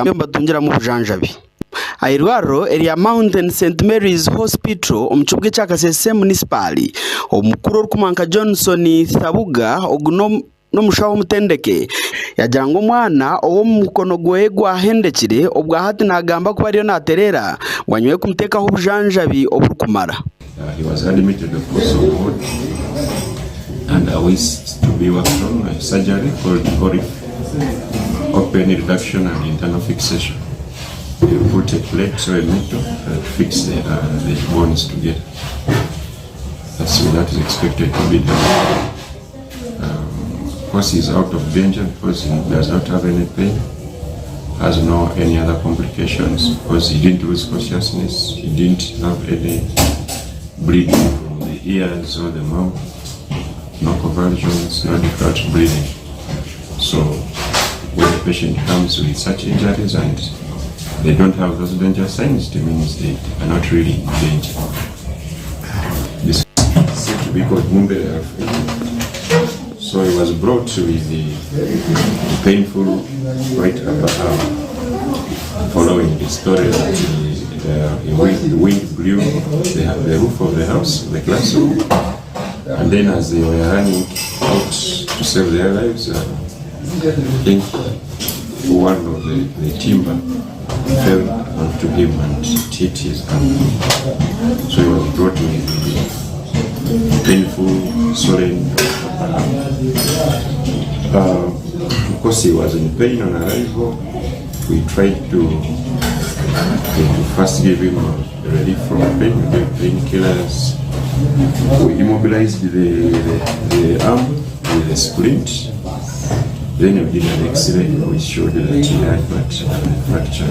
Nibatungiramu obujanjabi. Aha irwariro erya Mountain St Mary's Hospital omu kibuga ekya Kasese Munisipaali, omukuru orikumanywa nka Johnson Thabuga ogu n'omushaho omutendeke yaagira ngu omwana ou omukono gwe gwahendekire obwahati naagamba kuba ariyo naatereera bwanyima y'okumuteekaho obujanjabi oburikumara. He was admitted of course on ward and awaits to be worked on a surgery called ORIF, open reduction and internal fixation. They put a plate or a metal to fix the, uh, the bones together. That's, that is expected to be done. Um, of course, he's out of danger because he does not have any pain, has no any other complications because he didn't lose consciousness, he didn't have any bleeding from the ears or the mouth, no convulsions, no difficult breathing. So when the patient comes with such injuries and they don't have those danger signs, it means they are not really in danger. This said to be called Mumbere Alfred. So he was brought with the painful right upper arm, following the story that he, the, wind, the wind blew the, the roof of the house, the classroom, and then as they were running out to save their lives, I think one of the, the timber fell onto him and hit his arm. So he was brought with the painful, swollen upper arm. Of course, he was in pain on arrival. We tried to, to first give him relief from pain. We gave painkillers. We immobilized the, the, the arm with a splint. Then we did an x-ray which showed that he had that fracture.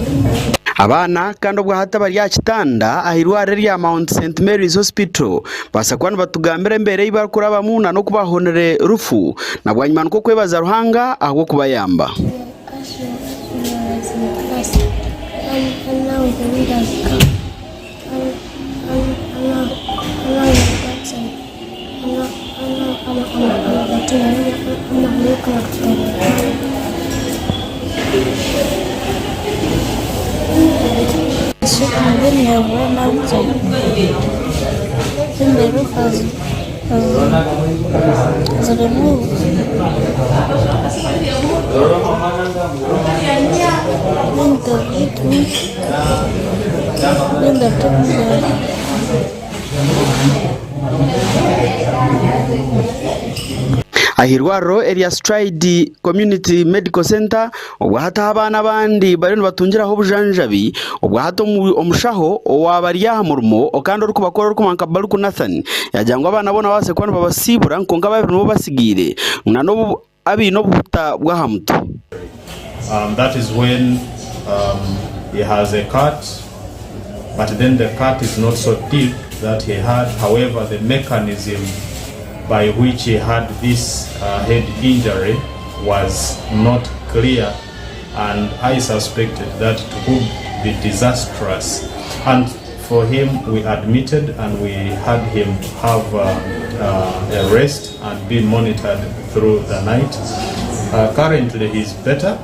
Abaana kandi obwahati abari aha kitanda aha irwariro erya Mount St Mary's Hospital babaasa kuba nibatugambira embeera ei barikurabamu nana oku bahonire rufu na bwanyima nikwo kwebaza Ruhanga ahabw'okubayamba. Aha irwariro erya Stride Community Medical Centre obwahati ahu abaana abandi bariyo nibatungiraho obujanjabi, obwahati omushaho owaaba ari aha murimo kandi orikubakora orikumanywa nka Baluku Nathan yaagira ngu abaana boona babaasize kuba nibabasiibura kwonka babiri nibo batsigaire nana abaine obuhuta bw'aha mutwe. That is when he has a cut but then the cut is not so deep that he had however the mechanism by which he had this head injury was not clear and I suspected that it could be disastrous and for him we admitted and we had him have a rest and be monitored through the night. Currently he's better.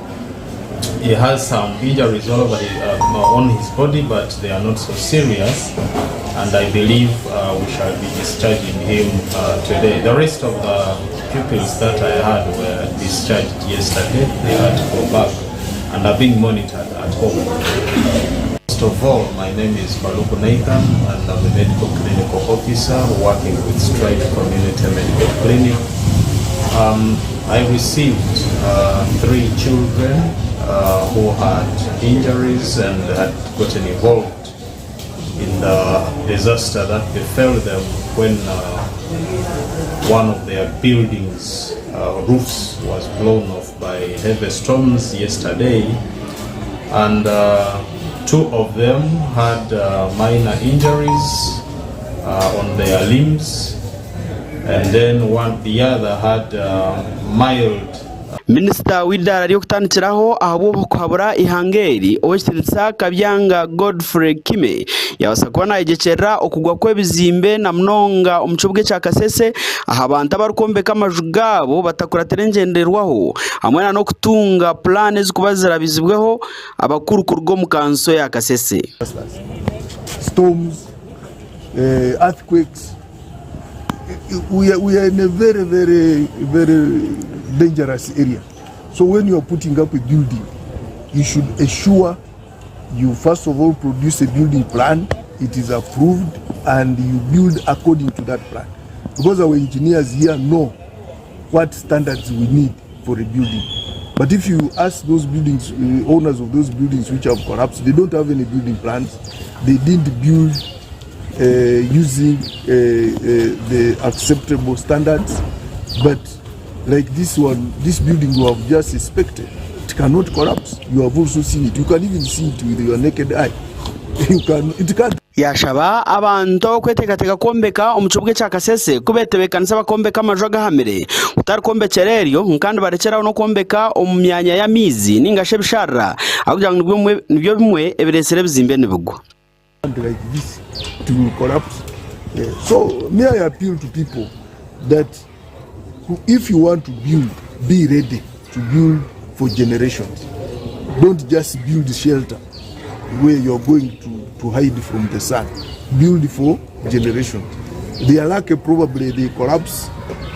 He has some injuries all over his, on his body but they are not so serious and I believe we shall be discharging him today. The rest of the pupils that I had were discharged yesterday. They had to go back and are being monitored at home. First of all, my name is Baluku Nathan and I'm a medical clinical officer working with Stride Community Medical Clinic. I received three children who had injuries and had gotten involved in the disaster that befell them when one of their buildings roofs was blown off by heavy storms yesterday and two of them had minor injuries on their limbs and then one the other had mild. Minisita w'eidaara ry'okutandikiraho ahabw'okuhabura eihanga eri, Ow'ekitiinisa Kabyanga Godfrey Kime yaabaasa kuba naayegyekyerera okugwa kw'ebizimbe na munonga omu kibuga ekya Kasese aha bantu abarikwombeka amaju gaabo batakuratire engyenderwaho hamwe na n'okutunga puraani ezirikuba zirabizibweho abakuru kuruga omu kanso ya Kasese. Storms, earthquakes, we are, we are in a very, very, very dangerous area. So when you are putting up a building, you should assure you first of all produce a building plan, it is approved, and you build according to that plan. Because our engineers here know what standards we need for a building. But if you ask those buildings, owners of those buildings which have collapsed, they don't have any building plans. They didn't build using the acceptable standards. But like this one, this building you have just inspected, it cannot collapse. You have also seen it. You can even see it with your naked eye. You can, it can't. Yaashaba abantu ab'okweteekateeka kwombeka omu kibuga ekya Kasese ku beetebeekanisa bakombeka amaju agahamire kutari kwombekyera eryo kandi barekyere aho n'okwombeka omu myanya y'amaizi nainga shi ebisharara ahabw'okugira ngu nibyo bimwe ebireetsire ebizimbe nibigwa. Like this, it will collapse. Yeah. So may I appeal to people that if you want to build, be ready to build for generations. Don't just build shelter where you're going to hide from the sun. Build for generations. They are lucky probably they collapse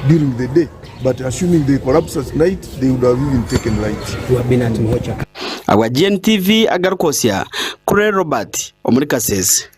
during the day, but assuming they collapse at night, they would have even taken lives. Ahabwa GNTV agarikwosya, Kure Robert omuri Kasese.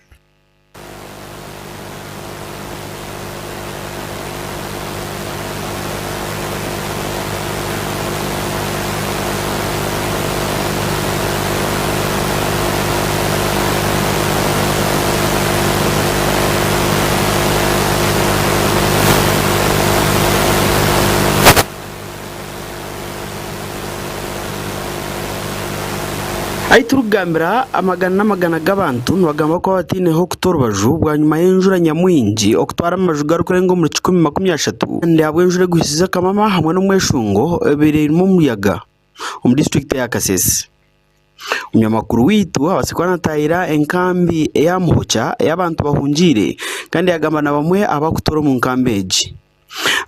Ahi turikugambira amagana n'amagana g'abantu nibagamba ku bataine h'okuta orubaju bwanyima y'enjura nyamwingi okutwara amaju garikurenga omuri 130 kandi ahabw'enjura eguhisize akamama hamwe n'omweshungo ebirimu omuyaga omu disiturikiti eya Kasese. Omunyamakuru waitu abaasize kuba naatahirira enkambi eya Muhokya ei abantu bahungiire kandi yaagamba na bamwe abarikutuura omu nkambi egi.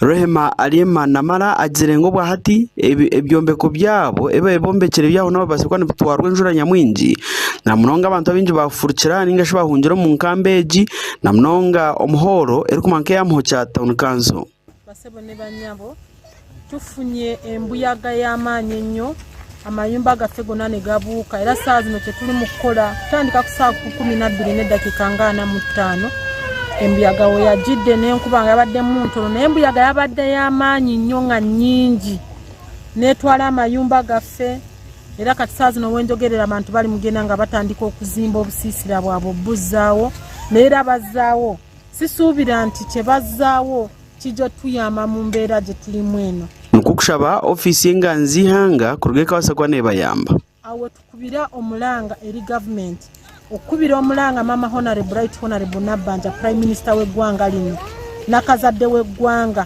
Rehema Alima Namara agizire ngu obwahati ebyombeko byabo ebi babaire bombekire byabo nabo bibaase kuba nibitwarwa enjura nyamwingi na munonga abantu abaingi baafurukira ninga shi baahungira omu nkambi egi na munonga omu hooro erikumanywa nka eya Muhokya Town Council. Basebo ne banyabo, tufunye embuyaga ey'amaanyi ennyo, amayumba gaffe gonna ne gabuuka era ssaawa zino kye tuli mu kukola kutandika ku ssaawa 12 n'eddakiika nga 45 embuyaga we yajjidde n'enkuba nga yabaddemu ntono naye embuyaga yabadde y'amaanyi nnyo nga nnyingi n'etwala amayumba gaffe era kati ssaawa zino wenjogerera abantu bali mugenda nga batandika okuzimba obusiisira bwabwe obuzzaawo naye era bazzaawo sisuubira nti kye bazzaawo Kija otuyamba mu mbeera gye tulimu eno. Nikwo kushaba ofiisi y'enganzi z'eihanga kuruga ekabaasa kuba neebayamba. Awo wetukubira omulanga eri gavumenti okukubira omulanga maama Honarebo Right Honarebo Nabbanja Prime Minister w'eggwanga lino nakazadde w'eggwanga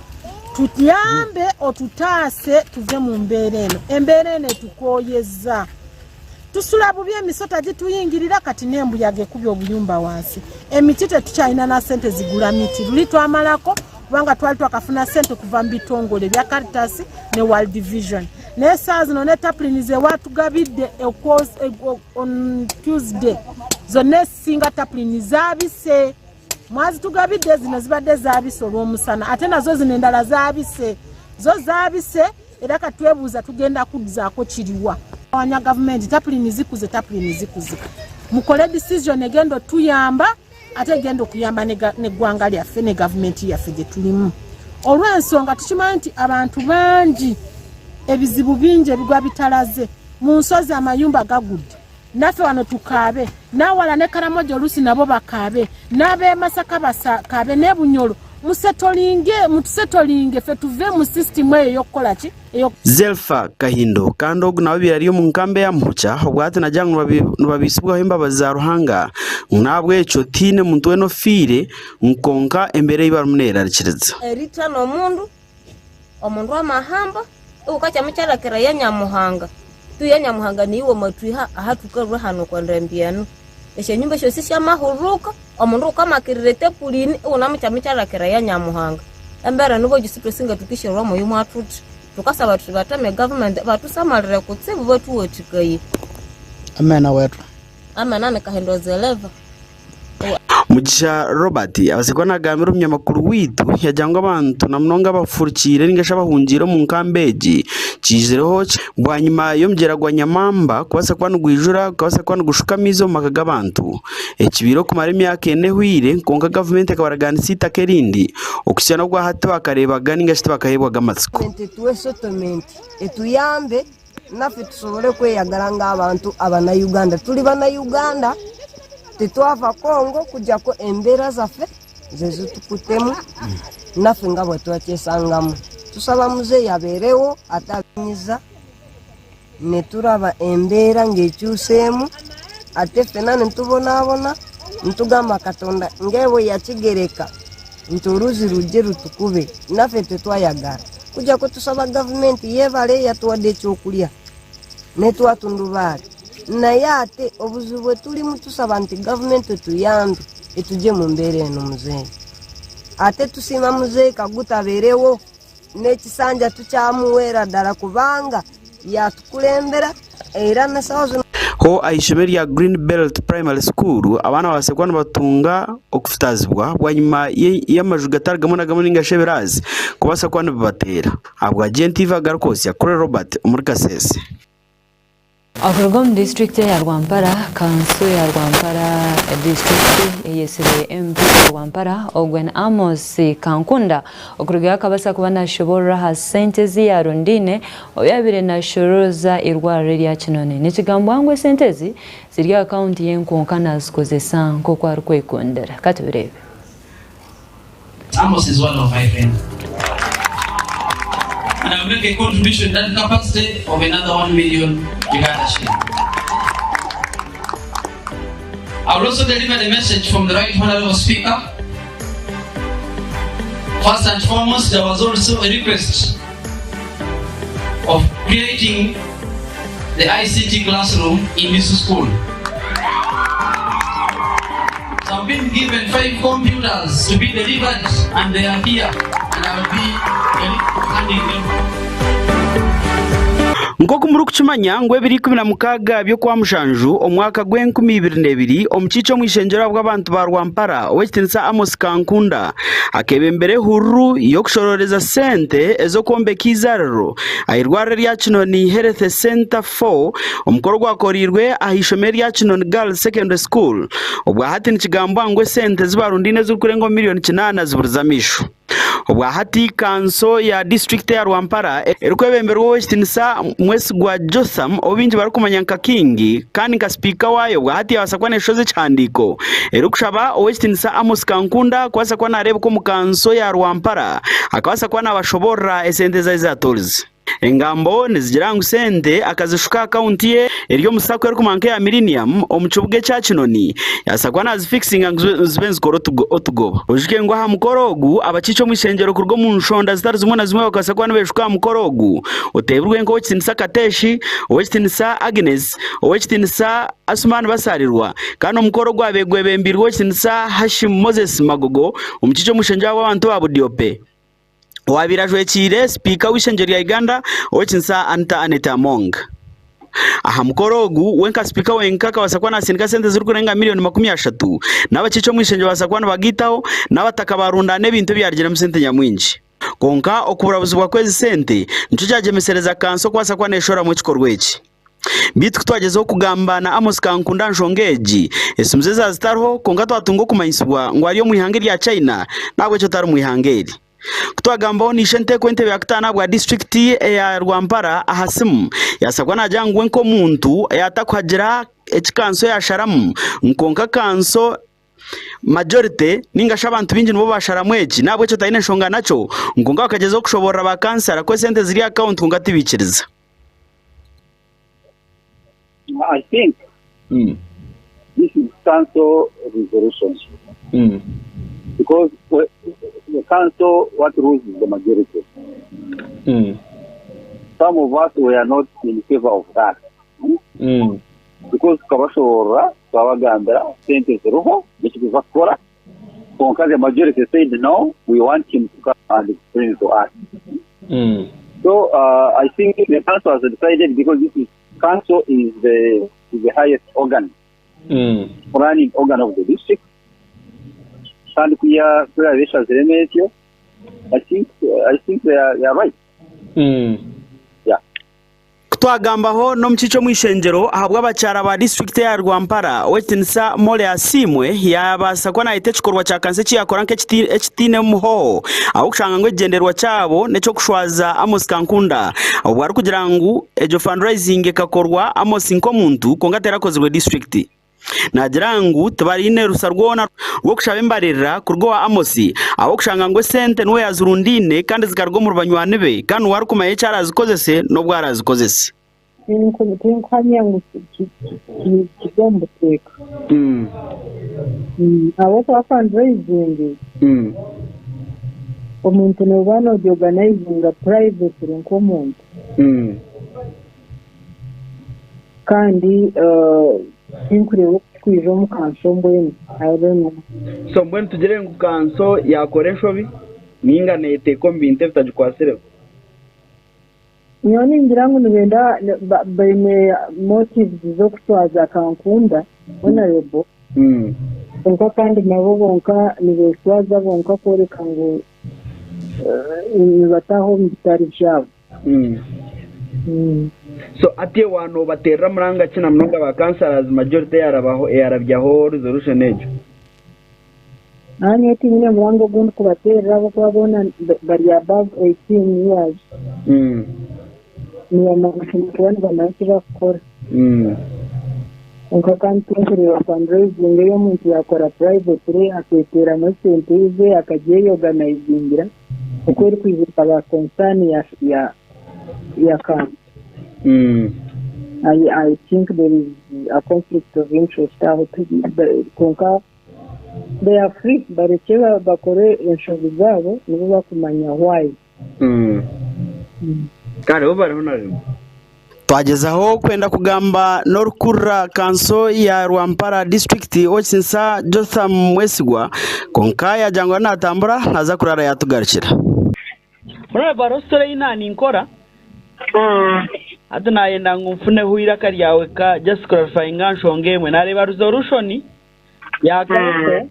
tuyambe otutaase tuve mu mbeera eno. Embeera eno etukooyezza. Tusula bubi emisota gituyingirira kati n'embuyaga ekubye obuyumba wansi. Emiti tetukyalina na sente zigula miti. Luli twamalako kubanga twali twakafuna sente kuva mu bitongole bya Caritas ne World Vision. Naye essaawa zino ne tapulini ze watugabidde on Tuesday zonna ezisinga tapulini zaabise. Mwazitugabidde zino zibadde zaabise olw'omusana ate nazo zino endala zaabise. Zo zaabise. Era kati twebuuza tugenda kudzaako kiriwa. Wanya gavumenti tapulini zikuze, tapulini zikuze, mukole decision egenda otuyamba ate egenda okuyamba n'eggwanga lyaffe ne gavumenti yaffe gye tulimu. Olw'ensonga tukimanyi nti abantu bangi ebizibu bingi ebigwa bitalaze mu nsozi, amayumba gagudde, naffe wano tukaabe, n'awala ne Karamoja oluusi nabo bakaabe, n'ab'e Masaka basakaabe, n'e Bunyoro musetolinge, mutusetolinge ffe tuve mu sisitimu eyo ey'okukola ki? Zelpha Kahindo kandi ogu nawe abaire ari omu nkambi eya Muhokya obwahati nagira ngu nibabiisibwaho embabazi za Ruhanga ngu n'ahabw'ekyo tihaine muntu weena ofiire ngu kwonka embeera ei barimu neerarikiriza. Erita n'omundu, omundu w'amahamba. Iwukakya mukyalakira ya Nyamuhanga, tu ya Nyamuhanga niiwe wamatwiha aha thukalhwa hanu okwa ndambi enu. Esyonyumba syosi syamahuruka, omundu wukamakirira etepulini iwunamukyama mukyalakira ya Nyamuhanga. Embera enu bwagyosi thwesi ngathukishyirwamu oyu mwathuthi. Thukasaba thuthi bathame government bathusamalire kutsibu bathuwathikaye. Amena wethu. Amena ni Kahindo Zeleva. Mugisha Robert abaase kuba nagambira omunyamakuru waitu yagira ngu abantu na munonga abafurukiire ninga shi abahungiire omu nkambi egi kiizireho bwanyima y'omugyera gwa Nyamamba kubaasa kuba nigwijura gukabaasa kuba nigushuka amaizi omu maka g'abantu. Ekibaire okumara emyaka ena ehweire kwonka gavumenti ekabaraganisa eitaka erindi okuhitsya n'obwahati tibakareebaga ninga shi tibakaheebwaga amatsiko. Gavumenti etuhe settlement etuyambe Nafe tusobole kweyagala nga abantu abanauganda. Tuli banauganda titwava Congo kujako embera zafe zezitukutemu nafe nga bwetwakyesangamu. Tusaba muzeyi aberewo ate abenyiza neturaba embera nga ekyusemu ate fena nitubonabona nitugamba Katonda nga bweyakigereka nti oruzi ruje rutukube nafe titwayagara kujako tusaba gavumenti yebale yatuwade ekyokurya netwatundubaare naye ate obuzibu bwetulimu tusaba nti gavumenti etuyambe etugye mumbeera enu muzeyi ate tusiima muzeyi Kaguta aberewo nekisanja tukyamuwera dara kubanga yatukulembera era nesawa zinu. Ho aha ishomero rya Green Belt Primary School, abaana babaasa kuba nibatunga okufutaazibwa bwanyima y'amaju gatari gamwe na gamwe ninga shi ebiraazi kubaasa kuba nibibateera. Ahabwa GNTV agarikwotsya, Kure Robert omuri Kasese. Okuruga omu disiturikiti eya Rwampara, kanso ya Rwampara disiturikiti eyetsire MP wa Rwampara Ogwen Amos Kankunda okurugayo akabaasa kuba nashoborora aha sente ezi yarundaine obu yabaire nashorooza eirwariro erya Kinoni. Nikigambwa ngu esente ezi ziri aha akawunti ye kwonka nazikozesa nk'oku arikwekundira. Katubireebe. Amos is one of my friends and I will make a contribution in that capacity of another 1 million Uganda shilling. I will also deliver the message from the Right Honorable Speaker. First and foremost, there was also a request of creating the ICT classroom in this school. So I've been given 5 computers to be delivered and they are here and I will be handing them. Nk'oku murikukimanya ngu ebiro 16 by'Okwamushanju omwaka gw'enkumi ibiri n'ebiri, omukiiki omu ishengyero ahabw'abantu ba Rwampara, Ow'ekitiinisa Amos Kankunda akeebembera ehururu y'okushorooreza sente ez'okwombeka eizaariro aha irwariro erya Kinoni Health Centre 4 omukoro gwakoreirwe aha ishomero erya Kinoni Girls Secondary School. Obwahati nikigambwa ngu esente ezi barundaine ezirikurenga omu miriyoni kinaana ziburize amaisho. Obwahati kanso ya disiturikiti eya Rwampara erikwebemberwa Ow'ekitinisa Mwesigwa Jotham ou baingi barikumanya nka King kandi nka sipiika waayo obwahati yabaasa kuba neshohoza ekihandiiko erikushaba Ow'ekitinisa Amos Kankunda kubaasa kuba nareebeka omu kanso ya Rwampara akabaasa kuba nabashoborora esente ezi azihatorize. Engambo nizigira ngu sente akazishuka aha akawunti ye eri omu sacco erikumanywa nk'eya Millennium omu kibuga ekya Kinoni yabaasa kuba nazifikisinga ngu zibe nizikora otugoba. Oijuke ngu aha mukoro ogu abakiiki omu ishengyero kuruga omu nshonda zitari zimwe na zimwe bakabaasa kuba nibeshuka aha mukoro ogu oteebirwe nk'Owekitinisa Kateshi, Owekitinisa Agnes, Owekitinisa Asuman Basarirwa kandi omukoro ogwabaire gwebembeirwe Owekitinisa Hashim Moses Magogo omukiiki omu ishengyero ahabw'abantu ba Budiope. Owaabaire ajwekiire Sipiika w'eishengyero rya Uganda, Owekitinisa Anita Annet Among. Aha mukoro ogu, we nka Sipiika wenka akabaasa kuba natsindika sente zirikurenga miriyoni 30, n'abakiiki omu ishengyero babaasa kuba nibagaitaho, n'abataka baarundaana ebintu ebyarugiremu sente nyamwingi. Kwonka okuburabuzibwa kw'ezi sente nikyo kyagyemesereza kanso kubaasa kuba neeshohoramu ekikorwa eki. Beitu ku twagyezaho kugamba na Amos Kankunda aha nshonga egi, esimu ze zaazitariho kwonka twatunga okumanyisibwa ngu ari omu ihanga erya China n'ahabw'ekyo tari mu ihanga eri. Ku twagambaho na ishenteeko w'entebe ya kutaano ahabwa disiturikiti eya Rwampara aha simu, yaasabwa naagira ngu we nk'omuntu yaatakuhagira eki kanso yaasharamu ngu kwonka kanso majority ninga shi abantu baingi nibo basharamu eki n'ahabw'ekyo taine nshonga nakyo ngu kwonka bakagyezaho kushoboorora ba kansara ku esente ziri aha akawunti kwonka tibaikiriza. I think this is council resolution because the council what rules is the majority. Some of us were not in favour of that because tukabashoboorora twabagambira sente ziriho n'eki kukora kwonka the majority said no we want him to come and explain to us. So I think the council has decided because this is council is the is the highest organ planning organ of the district kandi ku yaabaire eshaziremu etyo I think I think they are, they are right. Yeah. Kutwagambaho n'omukiiki omu ishengyero ahabw'abakyara ba disiturikiti eya Rwampara, Ow'ekitinisa Molly Asiimwe yaabaasa kuba naayeta ekikorwa kya kanso eki yaakora nk'ekitaine muhoho ahabw'okushanga ngu ekigyendererwa kyabo n'eky'okushwaza Amos Kankunda obwo arikugira ngu egyo fundraising ekakorwa Amos nk'omuntu kwonka terakozirwe disiturikiti. Naagira ngu tibariine rusa rwona rw'okushaba embaririra kuruga owa Amos ahabw'okushanga ngu esente niwe yaazirundaine kandi zikaruga omuri banywani be kandi niwe arikumanya eki araazikozese n'obu araazikozese. Tinkuhamya ngu kiri omu buteeka. Ahabw'okuba fundraising omuntu nooba noogyorganizinga privately nk'omuntu. Kandi tinkureeba oku kirikwija omu kanso mbwenu. I don't know. So mbwenu tugire ngu kanso yaakora enshobi nainga neeteeka omu bintu ebitagikwatsireho? Nyowe ningira ngu nibenda baine motives z'okutwaza Kankunda, Honourable, kwonka kandi nabo bonka nibetwaza bonka kworeka ngu nibataaha omu bitari byabo. So hati waaba nobateerera muranga ki na munonga ba councillors majority eyarabaho eyarabyaho resolution egyo? Nanye tinyine muranga ogu ndikubateerera ahabw'okuba boona bari above 18 years. Nibamanya kuba nibamanya eki barikukora. Kwonka kandi tinkureeba fundraising ei omuntu yaakora privately akeeteeramu esente ze akagyeyorganizingira. Oku erikwija ekaba concern ya ya ya kanso. I I think there is a conflict of interest aho kwonka they are free barekye bakore enshobi zaabo nibo bakumanya why. Kare bo bariho na rimwe. Twagyezaho kwenda kugamba n'orikukurira kanso ya Rwampara disiturikiti Owekitiinisa Jotham Mwesigwa kwonka yaagira ngu ariyo naatambura naaza kuraara yaatugarukira. Murebe hariho story ei naaninkora hati naayenda ngu nfuneho eiraka ryawe ka just clarifyinga aha nshonga emwe. Naareeba resolution ya kanso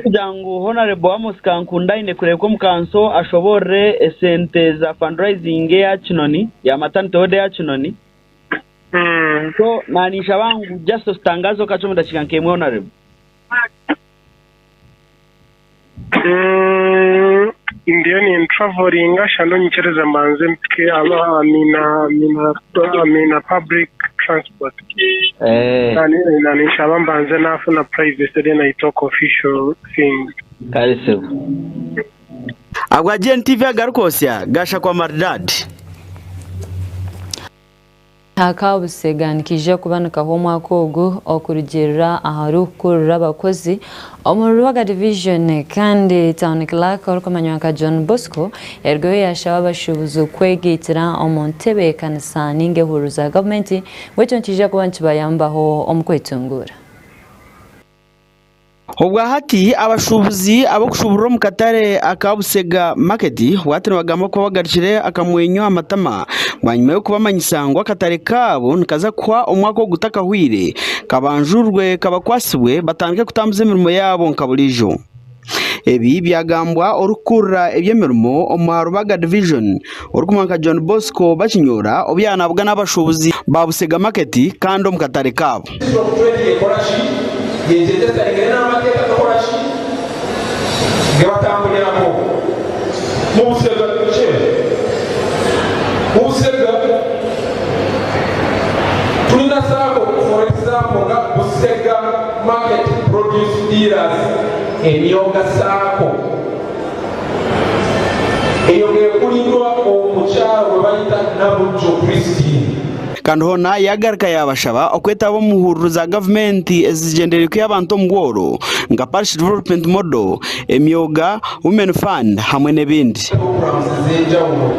Kugira ngu Honarebo Amos Kankunda aine kureebwa omu kanso ashoboorore esente za fundraising eya Kinoni, ya maternity ward eya Kinoni. So naninshaba ngu just otutangazeho kakye omu dakiika nk'emwe Honarebo. Ndiyo ni travelinga shana onyikirize mbanze mpike I'm in a public transport na ninshaba mbanze nafuna privacy then I talk official things. Kare sebo. Ahabwa GNTV agarikwotsya gashakwa Maridadi. Aka Busega nikiija kuba nikahwa omwaka ogu okurugiirira aharikukurira abakozi omuri Rubaga Division kandi Town Clerk orikumanywa nka John Bosco yarugayo yashaba abashuubuzi kwegaitira omu ntebeekanisa ninga ehururu za gavumenti ngu ekyo nikiija kuba nikibayambaho omu kwetunguura. Obwahati abashuubuzi ab'okushuuburira omu katare aka Busega Market bwati nibagamba kuba bagarukire akamwenyo aha matama bwanyima y'okubamanyisa ngu akatare kaabo nikaza kuhwa omwaka ogu gutakahwire kabanjurwe kabakwasibwe batandike kutambuza emirimo yaabo nka buriijo. Ebi byagambwa orikukurira eby'emirimo omu Rubaga Division orikumanywa nka John Bosco Bakinyora obu yaaba n'abashuubuzi ba Busega Market kandi omu katare kaabo. Ministry of Trade ekora ki? Yegyetesaringire n'amateeka gakora ki? Gebatambulirako. Mu Busega ki? Mu Busega tulina sacco for example nga Busega Market Produce Dealers Emyooga Sacco eyo ng'ekulirwa omukyala gwebayita Nabujjo Christine. Kandi hoona yaagaruka yaabashaba okwetaba omu hururu za gavumenti ezigyendereire kwiha abantu omu bworo nka Parish Development Model, Emyoga, Women Fund hamwe n'ebindi. Programs ez'enjawulo.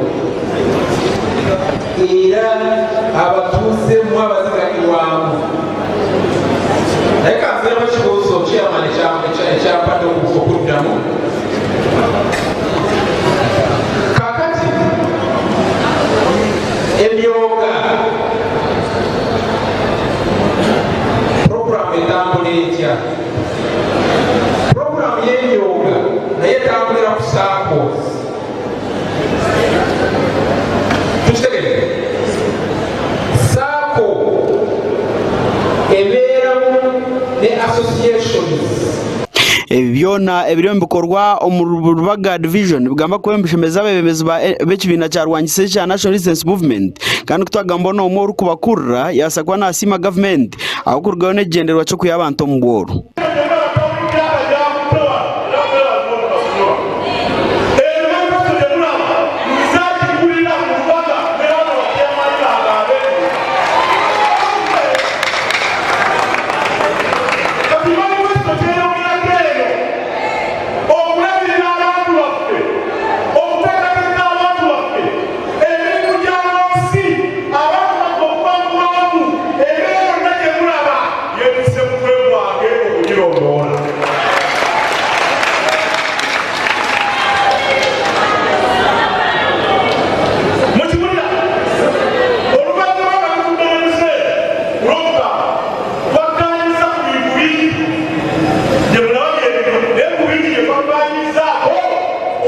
Abatuuze mwabaziganirwamu. Naye kanziremu ekibuuzo chairman ekyampadde okuddamu. Kakati emyoga puroguramu etambula etya? Puroguramu y'emyoga nayo etambulira ku SACCOs. Tukitegedde? Sacco ebeeramu ne associations. Ebi byona ebiriyo nibikorwa omu Rubaga Division nibigamba kuba nibishemeza abeebembezi b'ekibiina kya rwangisa ekya National Resistance Movement kandi ku twagamba n'omwe orikubakurira yaabaasa kuba naasiima gavumenti ahabw'okurugayo n'ekigyendererwa ky'okwiha abantu omu bworo. Yeetisse mutwe gwange okugirondoola. Mukiwulira? Oluvannyuma nga tuvudde ne Muzeeyi ku Lwokutaano, twakkaanyizza ku bintu bingi bye mulaba bye bino, naye ku bingi bye twakkaanyizzaako,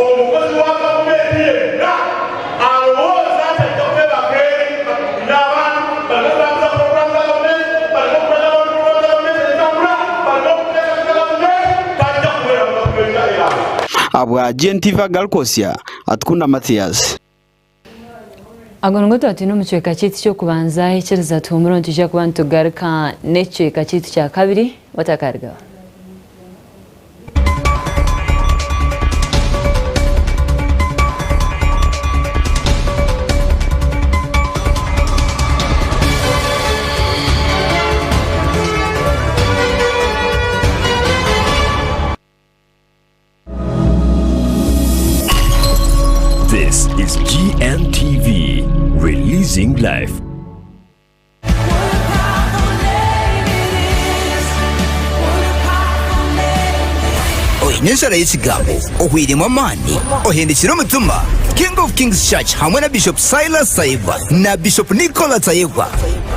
omukozi wa gavumenti yenna Alowooza nti ajja kwebaka eri n'abantu baleme kutambuza pulogulaamu za gavumenti, baleme okulaga abantu pulogulaamu za gavumenti ezitambula, baleme okuteekateeka gavumenti, tajja kubeera mu gavumenti ya Iran. Ahabwa GNTV Agarikosya, Atukunda Mathias. Ago nigo twatwine omu kicweka kyaitu ky'okubanza ikiriza tuhumure nitwija kuba nitugaruka n'ekicweka kyaitu kya kabiri otakarigaho. This is GNTV, releasing life. Oine enjara y'ekigambo, ohweiremu amaani, ohendekire omutima? King of Kings Church hamwe na Bishop Silas Tayebwa na Bishop Nicola Tayebwa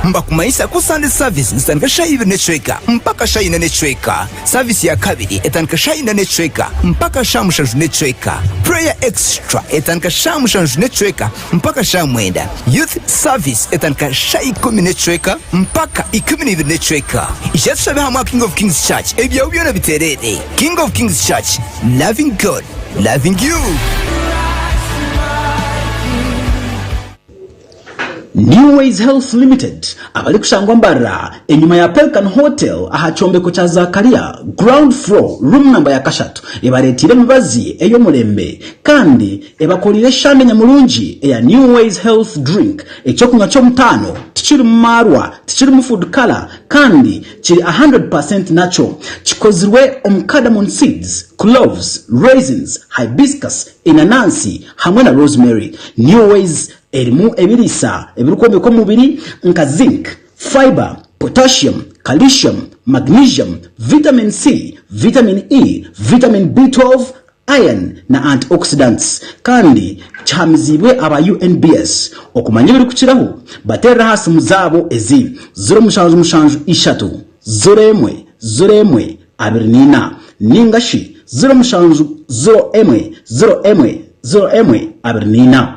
mbakumanyisa ku Sunday service nizitandika shaaha ibiri n'ekicweka mpaka shaaha ina n'ekicweka. Service ya kabiri etandika shaaha ina n'ekicweka mpaka shaaha mushanju n'ekicweka. Prayer extra etandika shaaha mushanju n'ekicweka mpaka shaaha mwenda. Youth service etandika shaaha ikumi n'ekicweka mpaka 12 n'ekicweka. Ija tushabe hamwe aha King of Kings Church ebyawe byona bitereere. King of Kings Church, loving God, loving you. New Ways Health Limited abarikushangwa Mbarara enyima ya Pelican Hotel aha kyombeko kya Zakaria ground floor room number ya kashatu ebareteire emibazi ey'omurembe kandi ebakoreire eshande nyamurungi eya New Ways Health Drink ekyokunywa ky'omutaano tikirimu maarwa tikirimu food colour kandi kiri 100% natural kikozirwe omu cardamon seeds, cloves, raisins, hibiscus, enanansi hamwe na rosemary. New Ways Erimu ebiriisa ebirikwombeka omubiri nka zinc, fibre, potassium, calcium, magnesium, vitamin C, vitamin E, vitamin B12, iron na antioxidants kandi kihamiziibwe aba UNBS. Okumanya ebirikukiraho, bateerere aha simu zaabo ezi, 0773 01 01 24 ninga shi 0701 01 01 24.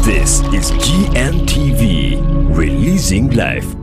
This is GNTV, releasing life.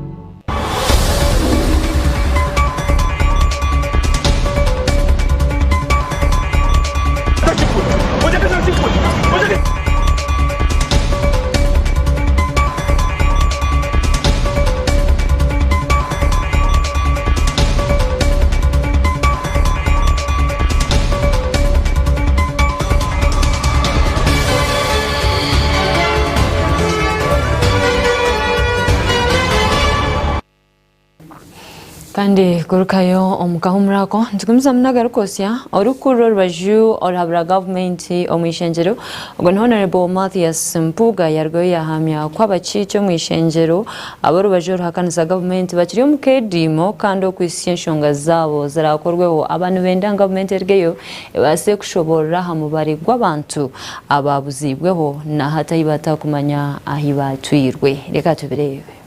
Kandi kurukayo omu kahumuro ako, nitugumizamu n'agarikwotsya orikukurira orubaju oruhabura gavumenti omu ishengyero ogwo ni Honourable Mathias Mpuuga yarugayo yahamya ku abakiiki omu ishengyero ab'orubaju oruhakanisa gavumenti bakiri omu keediimo kandi okuhitsya enshonga zaabo zirakorweho aba nibenda ngu gavumenti erugeyo ebaase kushoboorora aha mubare gw'abantu ababuziibweho nahati ahi batakumanya ahi baatwirwe. Reka tubireebe.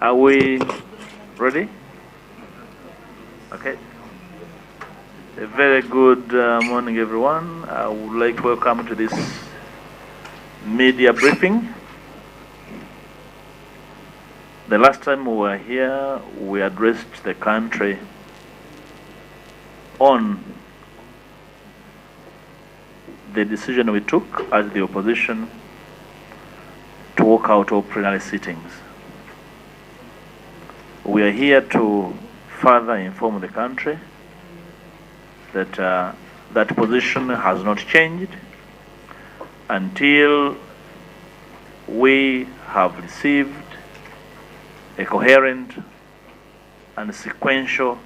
Are we ready? Okay. A very good uh, morning, everyone. I would like to welcome to this media briefing. The last time we were here, we addressed the country on the decision we took as the opposition to walk out of plenary sittings. We are here to further inform the country that uh, that position has not changed until we have received a coherent and sequential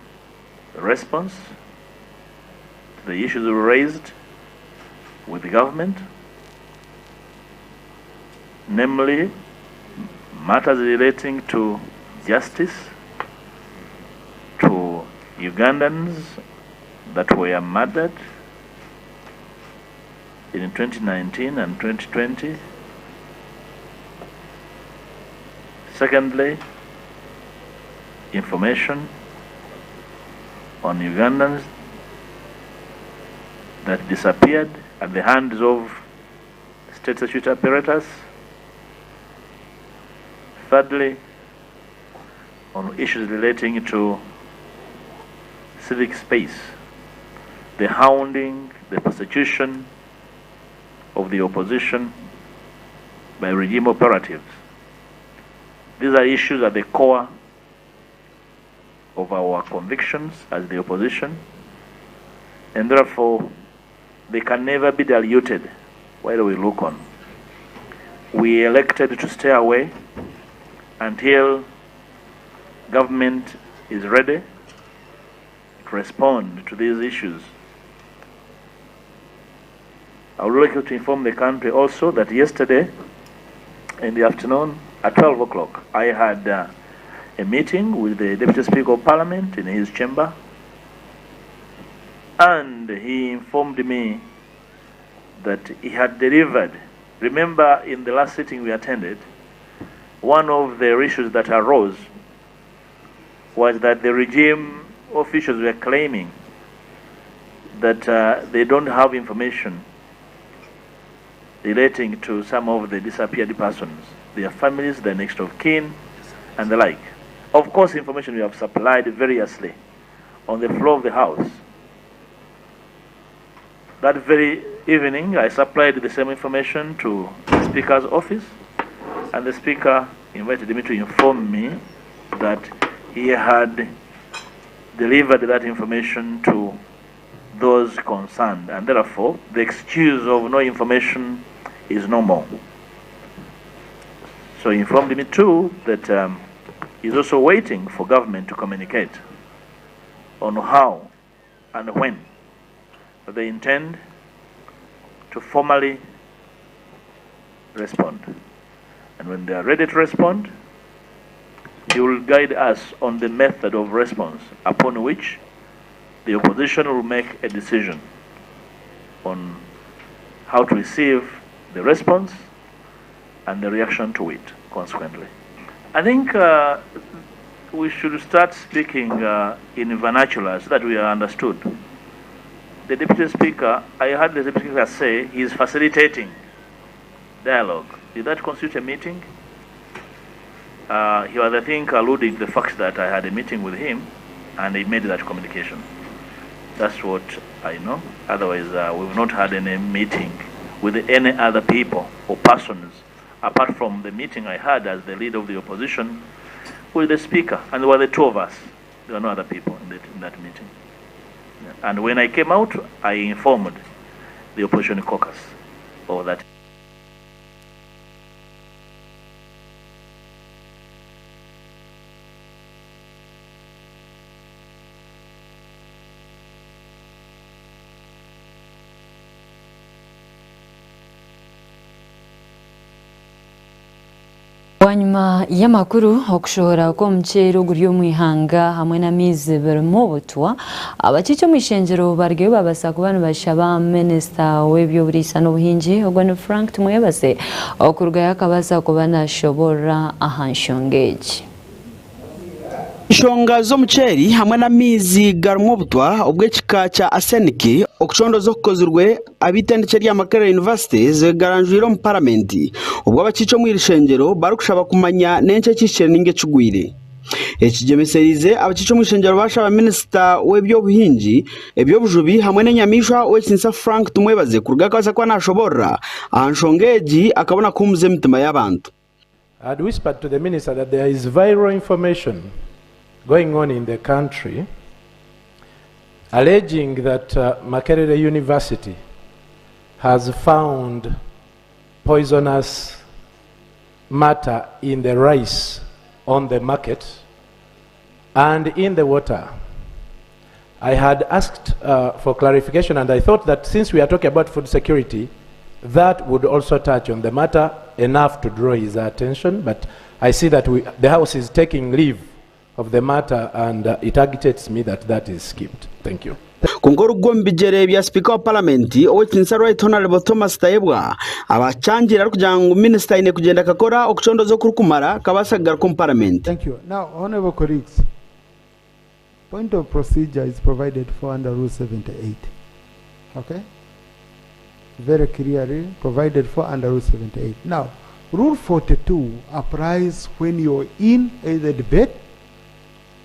response to the issues we raised with the government, namely matters relating to justice, to Ugandans that were murdered in 2019 and 2020. Secondly, information on Ugandans that disappeared at the hands of state security apparatus. Thirdly, on issues relating to civic space, the hounding, the persecution of the opposition by regime operatives. These are issues at the core of our convictions as the opposition, and therefore they can never be diluted while we look on. We elected to stay away until government is ready to respond to these issues. I would like to inform the country also that yesterday in the afternoon at 12 o'clock, I had uh, a meeting with the Deputy Speaker of Parliament in his chamber, and he informed me that he had delivered. Remember, in the last sitting we attended, one of the issues that arose was that the regime officials were claiming that uh, they don't have information relating to some of the disappeared persons, their families, their next of kin, and the like. Of course, information we have supplied variously on the floor of the House. That very evening, I supplied the same information to the Speaker's office, and the Speaker invited me to inform me that he had delivered that information to those concerned, and therefore the excuse of no information is no more. So he informed me too that um, he's also waiting for government to communicate on how and when they intend to formally respond. And when they are ready to respond, he will guide us on the method of response upon which the opposition will make a decision on how to receive the response and the reaction to it, consequently. I think uh, we should start speaking uh, in vernacular so that we are understood. The deputy speaker, I heard the deputy speaker say he is facilitating dialogue. Did that constitute a meeting? Uh, he was, I think, alluding to the fact that I had a meeting with him and he made that communication. That's what I know. Otherwise, uh, we've not had any meeting with any other people or persons apart from the meeting I had as the leader of the opposition with the speaker. And there were the two of us. There were no other people in, that in that meeting. And when I came out, I informed the opposition caucus of that. Bwanyima y'amakuru okushohora kw'omuceeri oguri omu ihanga hamwe n'amaizi birimu obutwa, abakiiki omu ishengyero barigayo babaasa kuba nibashaba minisita w'eby'oburiisa n'obuhingi ogwo ni Frank Tumwebaze okurugayo akabaasa kuba nashoborora aha nshonga egi. Enshonga z'omuceeri hamwe n'amaizi garimu obutwa obw'ekika kya arsenic okucondoza okukozirwe ab'eitendekye rya Makerere University zigaranjwire omu paramenti obwo abakiiki omu ishengyero barikushaba kumanya n'enki ekihikire ninga ekigwire. Ekigyemesereize abakiiki omu ishengyero bashaba minisita w'eby'obuhingi, eby'obujubi hamwe n'enyamaishwa Ow'ekitinisa Frank Tumwebaze kuruga akabaasa kuba nashoborora aha nshonga egi akabona kuhumuza emitima y'abantu. I had whispered to the minister that there is viral information going on in the country alleging that uh, Makerere University has found poisonous matter in the rice on the market and in the water. I had asked uh, for clarification and I thought that since we are talking about food security, that would also touch on the matter enough to draw his attention. But I see that we, the House is taking leave of the matter and uh, it agitates me that that is skipped. Thank you. Kwonka orikugwa omu bigyere bya sipiika wa paramenti, Ow'ekitinisa Right Honourable Thomas Tayebwa abakyangire arikugira ngu minisita aine kugyenda akakora okucondoza okurikumara akabaasa kugaruka omu paramenti. Thank you. Now, honorable colleagues, point of procedure is provided for under Rule 78. Okay? Very clearly provided for under Rule 78. Now, Rule 42 applies when you're in either debate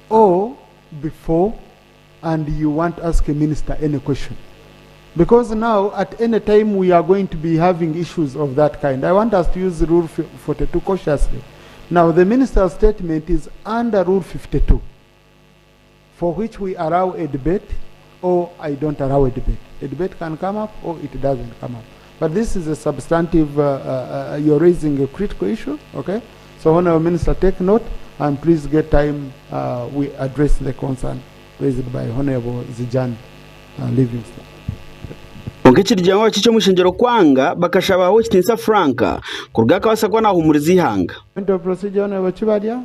or before and you want to ask a minister any question. Because now, at any time, we are going to be having issues of that kind. I want us to use Rule 42 cautiously. Now, the minister's statement is under Rule 52, for which we allow a debate or I don't allow a debate. A debate can come up or it doesn't come up. But this is a substantive, uh, uh, uh, you're raising a critical issue, okay? So, Honorable Minister, take note and please get time uh, we address the concern raised by Honorable Zijan uh, Livingston. Kwonka ekirugiremu abakiiki omu ishengyero kwanga bakashaba Ow'ekitinisa Frank kuruga akabaasa kuba nahumuriza eihanga. Point of procedure, Honorable Kibalya.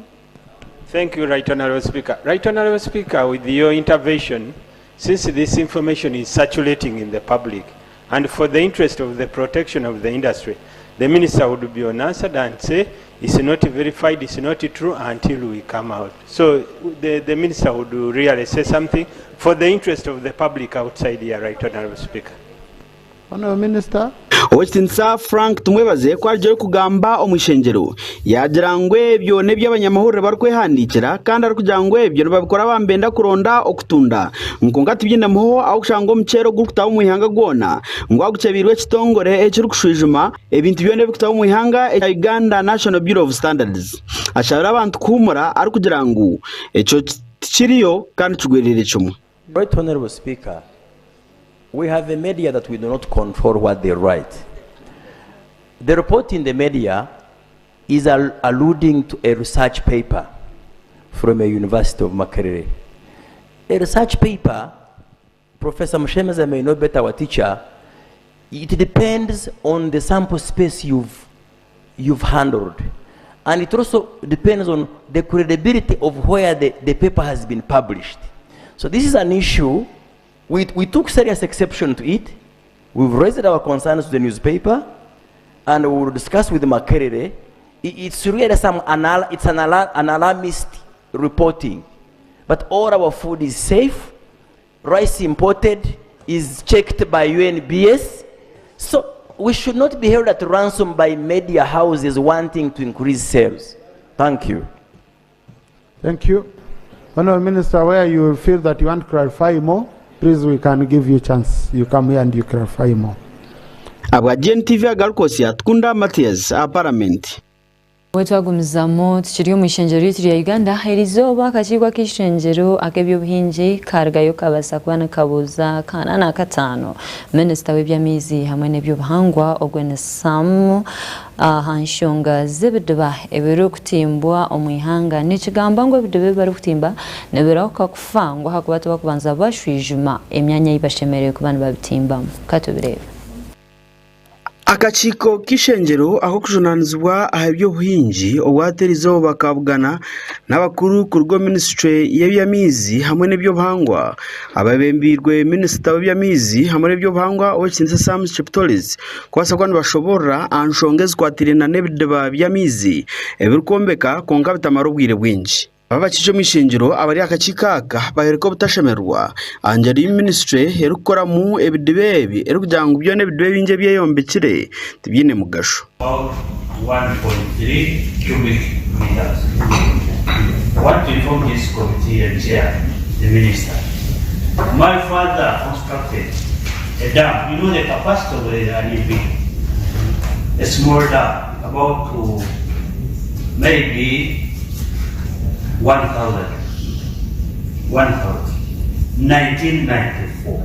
Thank you, Right Honorable Speaker. Right Honorable Speaker, with your intervention, since this information is circulating in the public, and for the interest of the protection of the industry, the minister would be unanswered and say, it's not verified, it's not true until we come out. So the, the minister would really say something for the interest of the public outside here, Right Honorable Speaker. Honorable Minister. Ow'ekitinisa Frank Tumwebaze ku arigye arikugamba omu ishengyero, yaagira ngu ebyo n'ebi abanyamahurire barikwehandiikira kandi arikugira ngu ebyo nibabikora baaba nibenda kuronda okutunda kwonka tibyinemuho ahabw'okushanga omuceeri ogurikutaha omu ihanga gwona ngu agukyebeirwe ekitongore ekirikushwijuma ebintu byona ebirikutaha omu ihanga ekya Uganda National Bureau of Standards. Ashabire abantu kuhuumura arikugira ngu ekyo tikiriyo kandi kigwereire kimwe. Right Honourable Speaker, we have a media that we do not control what they write. The report in the media is al alluding to a research paper from a University of Makerere. A research paper, Professor Mushemeza may know better, our teacher, it depends on the sample space you've, you've handled. And it also depends on the credibility of where the, the paper has been published. So this is an issue, we, we took serious exception to it. We've raised our concerns to the newspaper, and we will discuss with Makerere. It's really some anal, it's an, alar, an alarmist reporting. But all our food is safe, rice imported is checked by UNBS. So we should not be held at ransom by media houses wanting to increase sales. Thank you. Thank you. Honorable Minister, where you feel that you want to clarify more, please we can give you chance. You come here and you clarify more. Abwa GNTV agarikosya Tukunda Mathias aha Paramenti. Obwe twagumizamu tukiri omu ishengyero ryaitu rya Uganda, erizooba akakiiko ak'eishengyero ak'eby'obuhingi karugayo kabaasa kuba nikabuuza akaana n'akataano minisita w'eby'amaizi hamwe n'eby'obuhangwa ogwe ni Sam aha nshonga z'ebidiba ebirikutimbwa omu ihanga. Nikigambwa ngu ebidiba ebi barikutimba nibirahuka kufa ngu ahakuba tibakubanza bashwijuma emyanya ei bashemereire kuba nibabitimbamu. Ka tubireebe. Akakiiko k'eishengyero ak'okujunaanizibwa aha by'obuhingi obwahati erizooba kabugana n'abakuru kuruga omu minisiture y'eby'amaizi hamwe n'eby'obuhangwa abebembeirwe minisita w'eby'amaizi hamwe n'eby'obuhangwa Owekitiinisa Sam Cheptoris kubaasa kuba nibashoborora aha nshonga ezikwatiraine n'ebidiba by'amaizi ebirikwombeka kwonka bitamara obwire bwingi. Aba abakiiki omu ishengyero abari aha kakiiko aka bayoreka obutashemererwa aha ngyeri ei minisiture erikukoramu ebidiba ebi erikugira ngu byona ebidiba ebingi ebyeyombekire tibiine mugasho. About 1.3 cubic metres. I want to inform this committee and chair, the minister. My father constructed a dam, you know the capacity of an individual, a small dam, about to maybe 1,000, 1,000, 1994.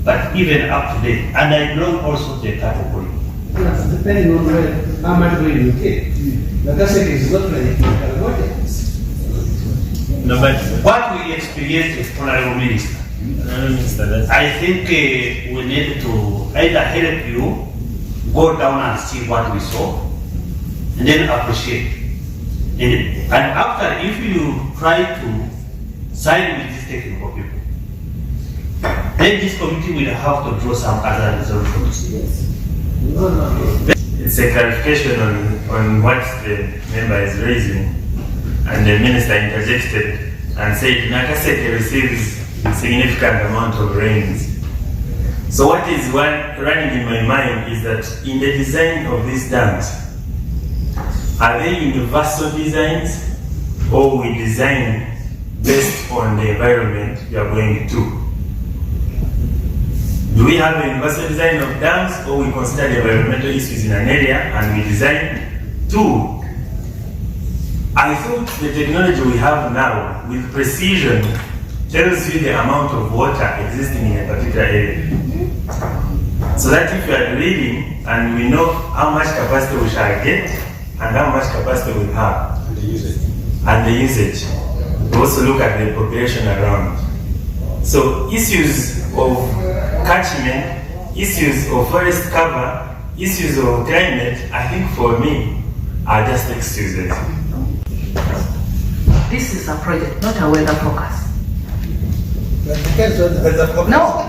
But even up to date, and I belong also to the cattle breed. Yes, depending on where, how much rain you get. Nakaseke is not like Karamoja. No, but what we experienced, Honorable Minister, I think we need to either help you go down and see what we saw and then appreciate. And after, if you try to sign with these technical people, then this committee will have to draw some other resolutions. Yes. No, no, no. It's a clarification on what the member is raising, and the minister interjected and said Nakaseke receives significant amount of rains. So what is running in my mind is that in the design of these dams, are they universal designs or we design based on the environment we are going to? Do we have a universal design of dams or we consider the environmental issues in an area and we design? Two, I thought the technology we have now with precision tells you the amount of water existing in a particular area. So that if you are drilling and we know how much capacity we shall get and how much capacity we have. And the usage. And the usage. We also look at the population around. So issues of catchment, issues of forest cover, issues of climate, I think for me, are just excuses. This is a project, not a weather forecast. Depends on the weather forecast. No.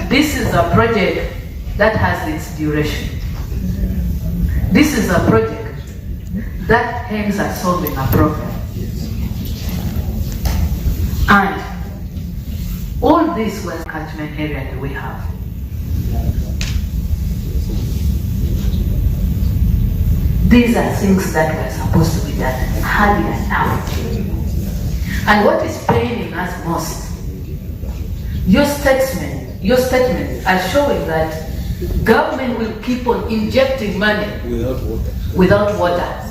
This is a project that has its duration. This is a project that aims at solving a problem. And all this was catchment area that we have. These are things that were supposed to be done earlier now. And what is paining us most, your statements are showing that government will keep on injecting money without water. Without water.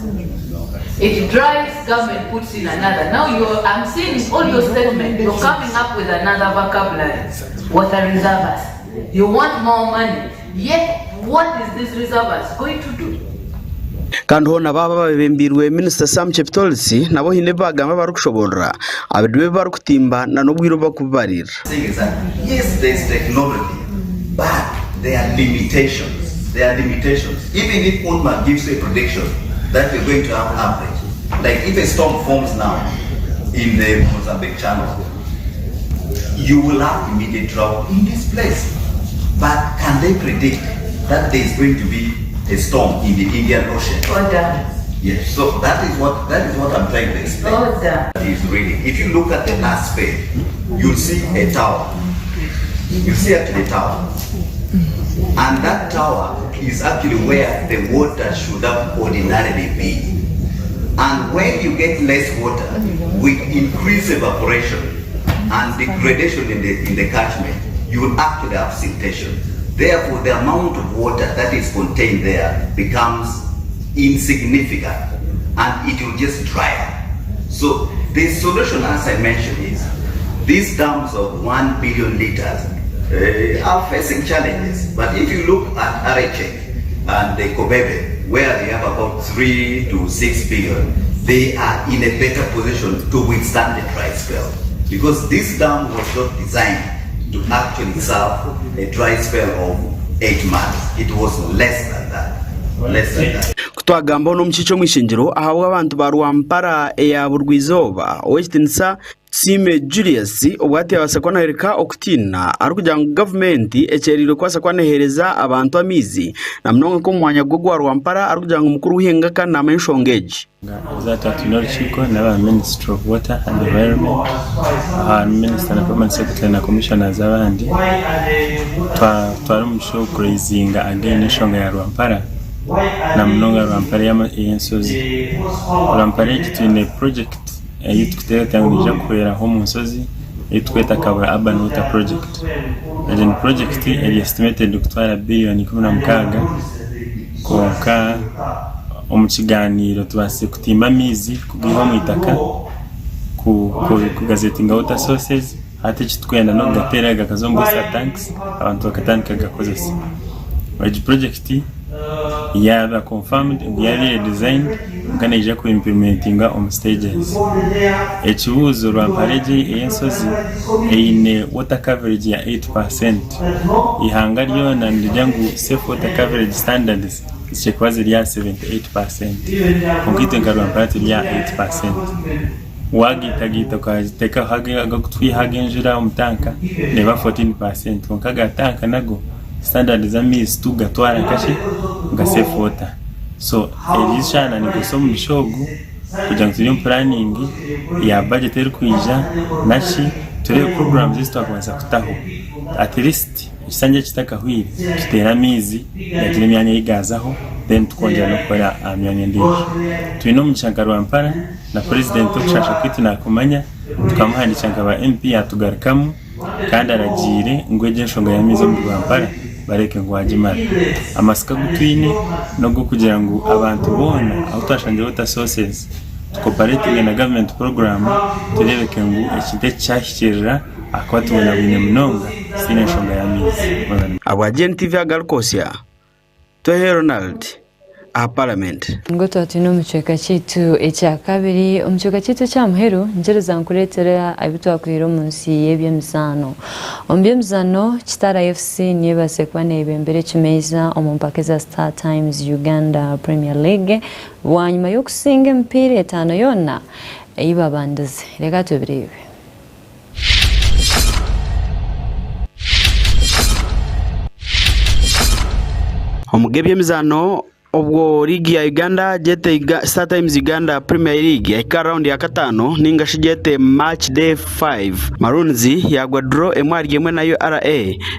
It dries, government puts in another. Now I'm seeing all your statements, you're coming up with another vocabulary. Water reservoirs. You want more money. Yet, what is this reservoirs going to do? Kandi hoona baaba abebembeirwe Minisita Sam Cheptoris nabo haine ebi baagamba barikushoboorora aha bidiba ebi barikutimba n'obwire obu barikubibarira. Yes, there is technology, but there are limitations. There are limitations. Even if UNMA gives a prediction that we're going to have average, like if a storm forms now in the Mozambique Channel, you will have immediate drought in this place. But can they predict that there is going to be a storm in the Indian Ocean? Order. Yes. So that is what I'm trying to explain. Order. Is really, if you look at the last page, you'll see a tower. You see actually a tower. And that tower is actually where the water should have ordinarily been. And when you get less water, with increased evaporation and degradation in the catchment, you will actually have siltation. Therefore, the amount of water that is contained there becomes insignificant and it will just dry up. So the solution, as I mentioned, is these dams of 1 billion liters are facing challenges. But if you look at Arechek and the Kobebe, where they have about 3 to 6 billion, they are in a better position to withstand the dry spell. Because this dam was not designed to actually serve a dry spell of 8 months. It was less than that. Less than that. Ku twagambaho n'omukiikyi omu ishengyero ahabw'abantu ba Rwampara eya burugwa-izooba, Ow'ekitiinisa Tusiime Julius obwo hati yabaasa kuba nayoreka okutiina arikugira ngu gavumenti ekyereirwe kubaasa kuba neheereza abantu amaizi na munonga nk'omu mwanya gwe ogwa Rwampara arikugira ngu mukuru w'eihanga kandi naamanya enshonga egi. Eizooba twaba twine orukiiko n'aba Ministry of Water and Environment, aha Minister na Permanent Secretary na Commissioners abandi, twatwara omugisha ogu kuraizinga again enshonga ya Rwampara na munonga Rwampara ey'enshozi. Rwampara egi twine project ei turikuteekateeka ngu neija kuhweraho omu nshozi ei turikweta Kabura Urban Water Project. Egi ni project eri estimated kutwara billion 16 kwonka omu kiganiiro tubaasize kutimba amaizi kugaiha omu itaka kugazetinga water sources hati eki turikwenda n'okugateera gakaza omu booster tanks abantu bakatandika kugakozesa. Egi purojekiti yaaba confirmed ngu yaaba designed kwonka neija ku implementingwa omu stages. Ekibuuzo Rwampara egi ey'enshozi eine water coverage ya 8%. Eihanga ryona nirigira ngu safe water coverage standards zihikire kuba ziri aha 78%. Kwonka itwe nka Rwampara turi aha 8%. Waagaitagaita okagiteekaho ag'okutwiha ag'enjura omu tanka neeba 14% kwonka aga tanka nago standard z'amaizi tikugatwara nka ki nka safe water. So eri ishana ninkozesa omugisha ogu kugira ngu turi omu planning ya budget erikwija naki tureebe programs ezi twakubaasa kutaho at least ekisanja eki kitakahwire tuteere amaizi gagire emyanya ei gaazaho then tukongyera n'okukora aha myanya endiijo. Twine omugisha nka Rwampara na president okushaasha kwaitu naakumanya tukamuhandiikira nka ba MP yaatugarukamu kandi aragiire ngu egyo enshonga y'amaizi omu Rwampara bareeke ngu waagimara. Amatsiko agu twine n'og'okugira ngu abantu boona ahu twashangire water sources tukoparetinge na gavumenti puroguraamu tureebeke ngu ekintu eki kyahikiirira ahakuba tubonabwine munonga tutaine nshonga y'amaizi. Ahabwa GNTV agarikwotsya, Twehe Ronald aha Paramenti. Ngu twaba twine omu kicweka kyaitu ekyakabiri, omu kicweka kyaitu ekya muheru, ngyereza nkureetera ebi twakwihire omu nsi y'eby'emizaano. Omu by'emizaano, Kitara FC niyo ebaasire kuba neeyebembera ekimeeza omu mpaka eza Star Times Uganda Premier League bwanyima y'okusinga emipiira etaano yoona ei babandize. Reka tubireebe. Omu g'eby'emizaano obwo liigi ya Uganda gyete Star Times Uganda Premier League yahika aha rawundi ya kataano ninga shi gyete Match Day 5. Maroons yagwa draw emwe ahari emwe na URA,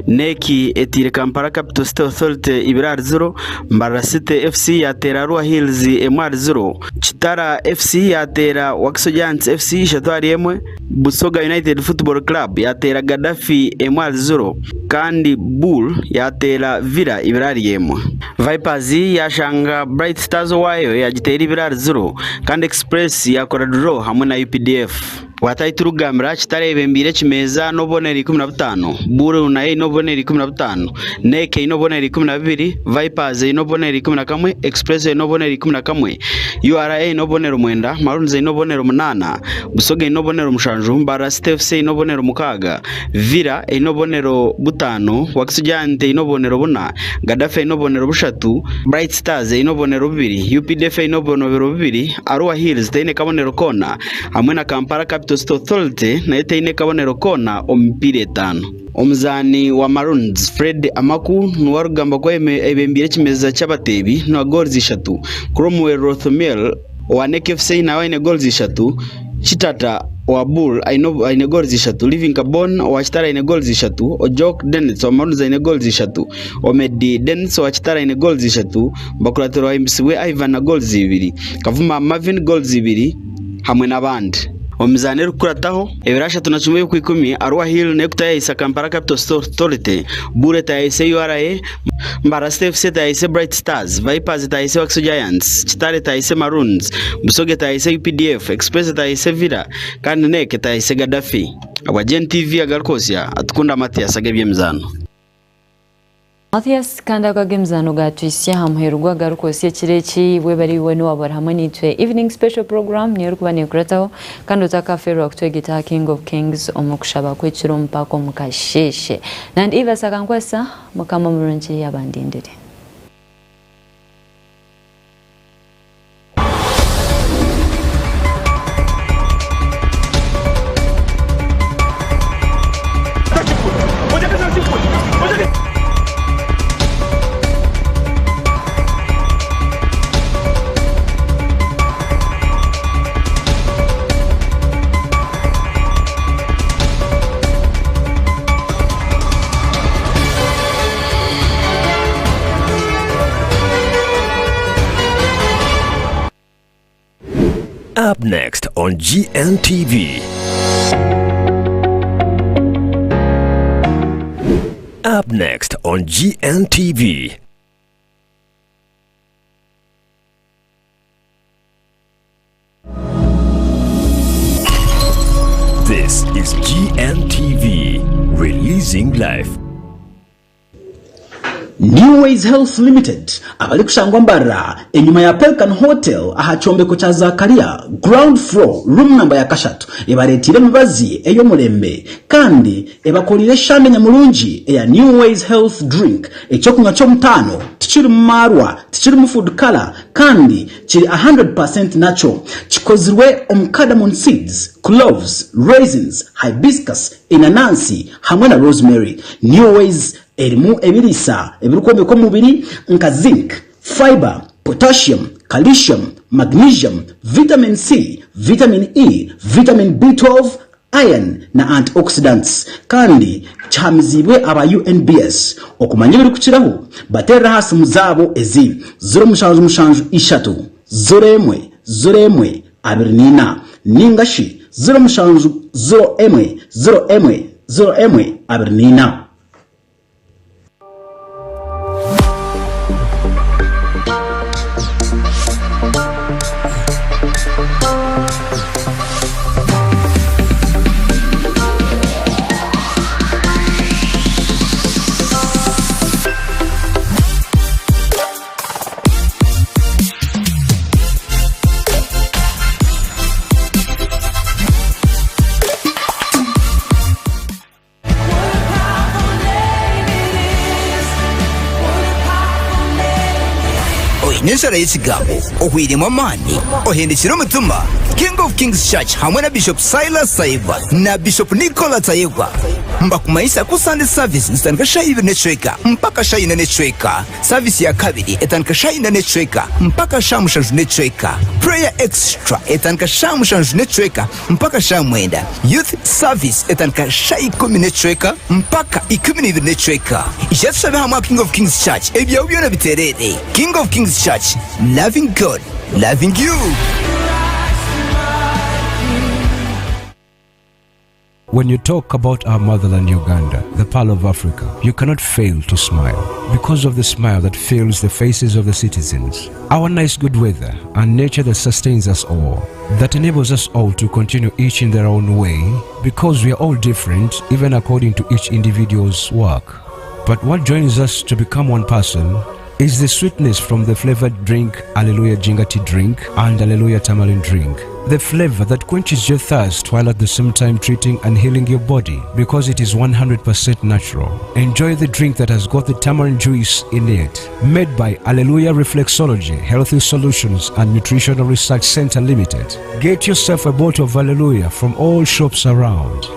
NEC etaire Kampala Capital City Authority ibiri ahari ziro, Mbarara City FC yateera Arua Hills emwe ahari ziro, Kitara FC yateera Wakiso Giants FC ishatu ahari emwe, Busoga United Football Club yateera Gaddafi emwe ahari ziro kandi Bull yateera Villa ibiri ahari emwe. Vipers yashanga Bright Stars owaayo yagiteera ibiri ahari ziro kandi Express yakora draw hamwe na UPDF. Bwataahi turikugambira Kitara eyebembeire ekimeeza n'obubonero 15, Bull nayo eine obubonero 15, NEC eine obubonero 12, Vipers eine obubonero 11, Express eine obubonero 11, URA eine obubonero mwenda, Maroons eine obubonero munaana, Busoga eine obubonero mushanju, Mbarara City FC eine obubonero mukaaga, Villa eine obubonero butaano, Wakiso Giant eine obubonero buna, Gaddafi eine obubonero bushatu, Bright Stars eine obubonero bubiri, UPDF eine obubonero bubiri, Arua Hills teine kabonero koona hamwe na Kampala Capital City Authority nayo teine kabonero koona omu mipiira etaano. Omuzaani wa Maroons, Fred Amaku niwe arikugambwa kuba ayebembeire ekimeeza ky'abateebi na goals ishatu. Cromwell Rothomiel owa NEC FC nawe aine goals ishatu, Kitata owa Bull aine goals ishatu, Living Kabon owa Kitara aine goals ishatu, Ojok Dennis owa Maroons aine goals ishatu, Omedi Dennis owa Kitara aine goals ishatu, Bakuratiro Ahimbisibwe Ivan na goals ibiri, Kavuma Marvin goals ibiri hamwe n'abandi. Omu mizaano erikukurataho, ebiro 31 by'Okwikumi, Arua Hill neekutaayaayisa Kampala Capital City Authority, Bull etaayaayise URA, Mbarara City FC etaayaayise Bright Stars, Vipers etaayaayise Wakiso Giants, Kitara etaayaayise Maroons, Busoga etaayaayise UPDF, Express etaayaayise Villa kandi NEC etaayaayise Gaddafi. Ahabwa GNTV agarikwotsya, Atukunda Mathias ag'eby'emizaano. Mathias kandi ago ag'emizaano gaatuhitsya aha muheru gw'agarikwotsya ekiro eki bwebare iwe niwaaba ori hamwe naitwe. Evening Special Program niyo erikuba nekurataho kandi otakafeerwa kutwegeta aha King of Kings omu kushaba kw'ekiro mpaka omu kasheeshe. Nandi Eva Sakankwasa, Mukama omurungi abandindire. Up next on GNTV. Up next on GNTV. This is GNTV, releasing life. New Ways Health Limited abarikushangwa Mbarara enyima ya Pelican Hotel aha kyombeko kya Zakaria ground floor room number ya kashatu ebareteire emibazi ey'omurembe kandi ebakoreire eshande nyamurungi eya New Ways Health Drink ekyokunywa ky'omutaano tikirimu maarwa tikirimu food colour kandi kiri 100% natural kikozirwe omu cardamon seeds, cloves, raisins, hibiscus, enanansi hamwe na rosemary. New Ways Erimu ebiriisa ebirikwombeka omubiri nka zinc, fibre, potassium, calcium, magnesium, vitamin C, vitamin E, vitamin B12, iron na antioxidants kandi kihamiziibwe aba UNBS. Okumanya ebirikukiraho, bateerere aha simu zaabo ezi, 0773 01 01 24 ninga shi 07 01 01 01 24. Oine enshara y'ekigambo, ohweiremu amaani, ohendekire omutima? King of Kings Church hamwe na Bishop Silas Tayebwa na Bishop Nichola Tayebwa mbakumanyisa ku Sunday service nizitandika shaaha ibiri n'ekicweka mpaka shaaha ina n'ekicweka. Service ya kabiri etandika shaaha ina n'ekicweka mpaka shaaha mushanju n'ekicweka. Prayer extra etandika shaaha mushanju n'ekicweka mpaka shaaha mwenda. Youth service etandika shaaha ikumi n'ekicweka mpaka 12 n'ekicweka. Ija tushabe hamwe aha King of Kings Church ebyawe byona bitereere. King of Kings Church, loving God, loving you. When you talk about our motherland Uganda, the pearl of Africa, you cannot fail to smile because of the smile that fills the faces of the citizens. Our nice good weather and nature that sustains us all, that enables us all to continue each in their own way because we are all different even according to each individual's work. But what joins us to become one person is the sweetness from the flavored drink Alleluia Jinga Tea drink and Alleluia Tamarind drink. The flavor that quenches your thirst while at the same time treating and healing your body because it is 100% natural. Enjoy the drink that has got the tamarind juice in it. Made by Alleluia Reflexology, Healthy Solutions and Nutritional Research Center Limited. Get yourself a bottle of Alleluia from all shops around.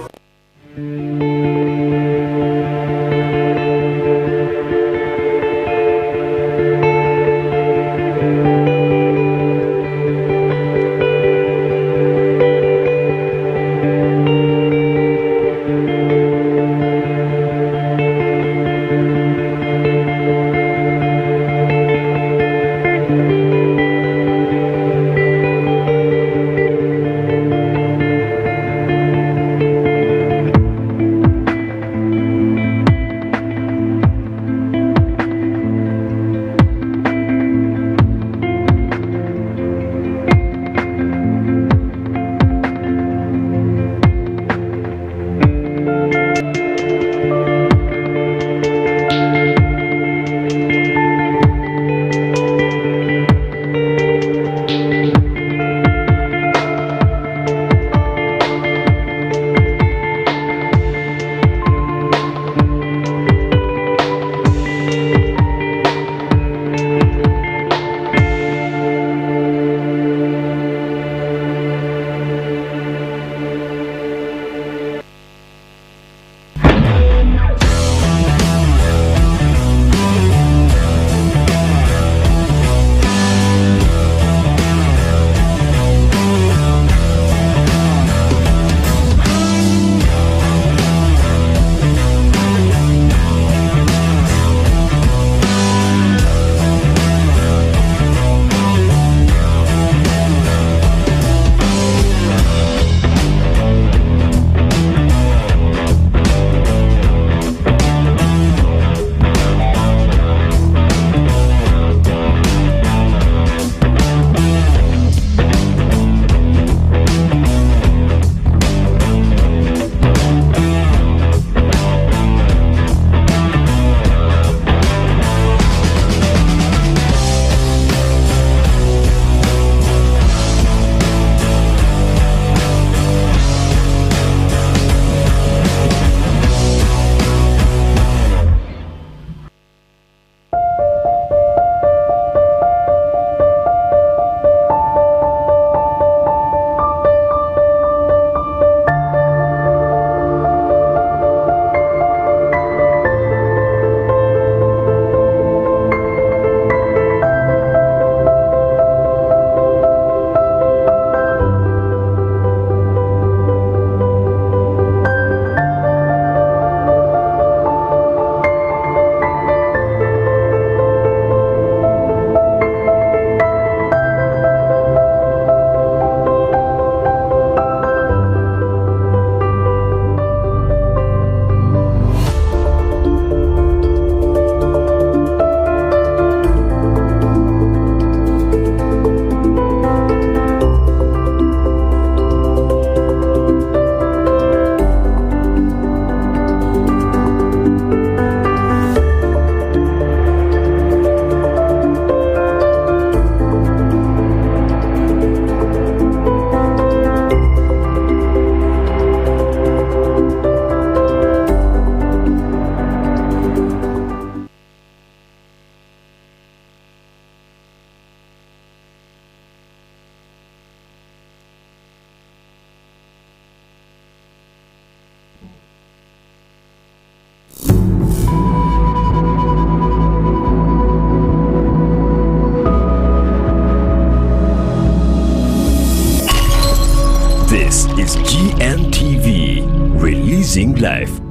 Releasing life.